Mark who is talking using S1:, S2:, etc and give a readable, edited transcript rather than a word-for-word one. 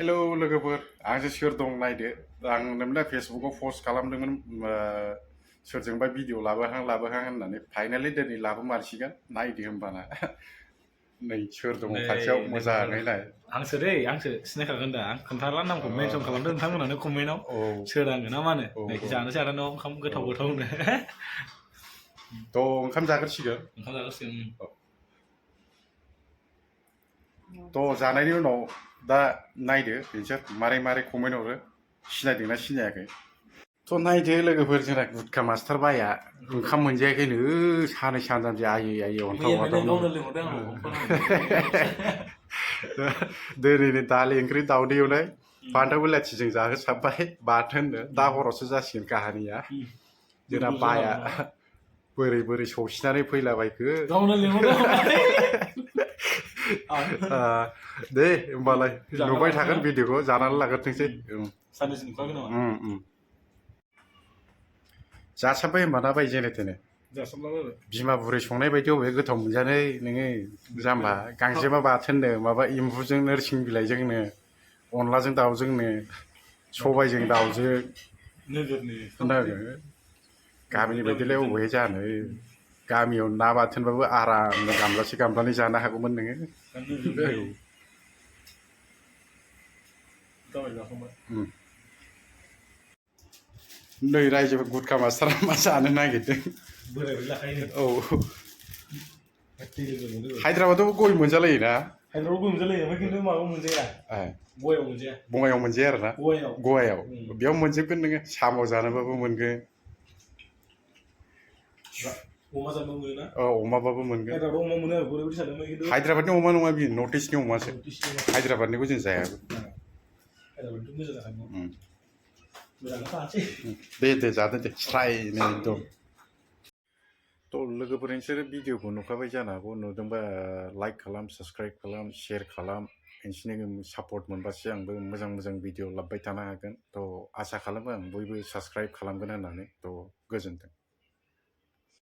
S1: hello लोगोफोर आंसो सोर दं नायदो आं नोंना फेसबुकाव पस्ट खालामदोंमोन सोरजोंबा भिडिअ लाबोहां होननानै फाइनालि दिनै लाबोमारसिगोन नायदो होमबाना नै सोर दङ खाथियाव मोजाङै नाय
S2: आंसो दै आंसो सिनायखागोन दा आं खोन्थाला नामखौ मेनसन खालामदों नोंथांमोनानो कमेन्टआव सोर आङो ना मा होनो जानोसै आदा न' ओंखाम गोथाव गोथावनो
S1: थ' ओंखाम जाग्रोसिगोन थ' जानायनि उनाव दा नायदो बिसोर मारै कमेन्ट हरो सिनायदोंना सिनायाखै थ' नायदो लोगोफोर जोंना गुदका मास्टार बाया ओंखाम मोनजायाखैनो सानै सानथामसो आयै अन्थाव बाथावनो दिनैनो दालि ओंख्रि दावदै एवनाय फान्थाव बिलाथिजों जाहोसाबबाय बाथोननो दा हरावसो जासिगोन काहानिया जोंना बाया बोरै सौसिनानै फैलाबायखो दे होमबालाय नुबाय थागोन भिडिअखौ जानानै लाग्रोथोंसै जासाबबाय होमबा ना बाय जेने थेने बिमा बुरै संनाय बायदि अबे गोथाव मोनजानो नोङो जाम्बा गांजेमा बाथोननो माबा एम्बुजों नोरसिं बिलाइजोंनो अनलाजों दाउजोंनो सबायजों दाउजों गामिनि बायदिलाय अबे जानो गामियाव ना बाथोनबाबो आरामनो गामलासे गामलानै जानो हागौमोन नोङो नै रायजोफोर गुदका मास्टारा मा जानो नागिरदों औ हायद्राबादाव गय मोनजालायोना हायद्राबादाव गय मोनजालायो ओमफ्राय खिन्थु माबायाव मोनजाया बङाइयाव मोनजाया आरोना गवायाव बेयाव मोनजोबगोन नोङो साम' जानोबाबो मोनगोन अमा जानोबो मोनो ना अमाबाबो मोनगोन हायद्राबादनि अमा नङा बियो नर्थ इस्टनि अमासो हायद्राबादनिखौ जों जायाबो दे जादो दे स्रायनो एकदम थ' लोगोफोर नोंसोरो भिडिअखौ नुखाबाय जानो हागौ नुदोंबा लाइक खालाम साबस्क्राइब खालाम शेयार खालाम नोंसिनि सापर्ट मोनबासो आंबो मोजां भिडिअ लाबोबाय थानो हागोन थ' आसा खालामो आं बयबो साबस्क्राइब खालामगोन होननानै थ' गोजोन्थों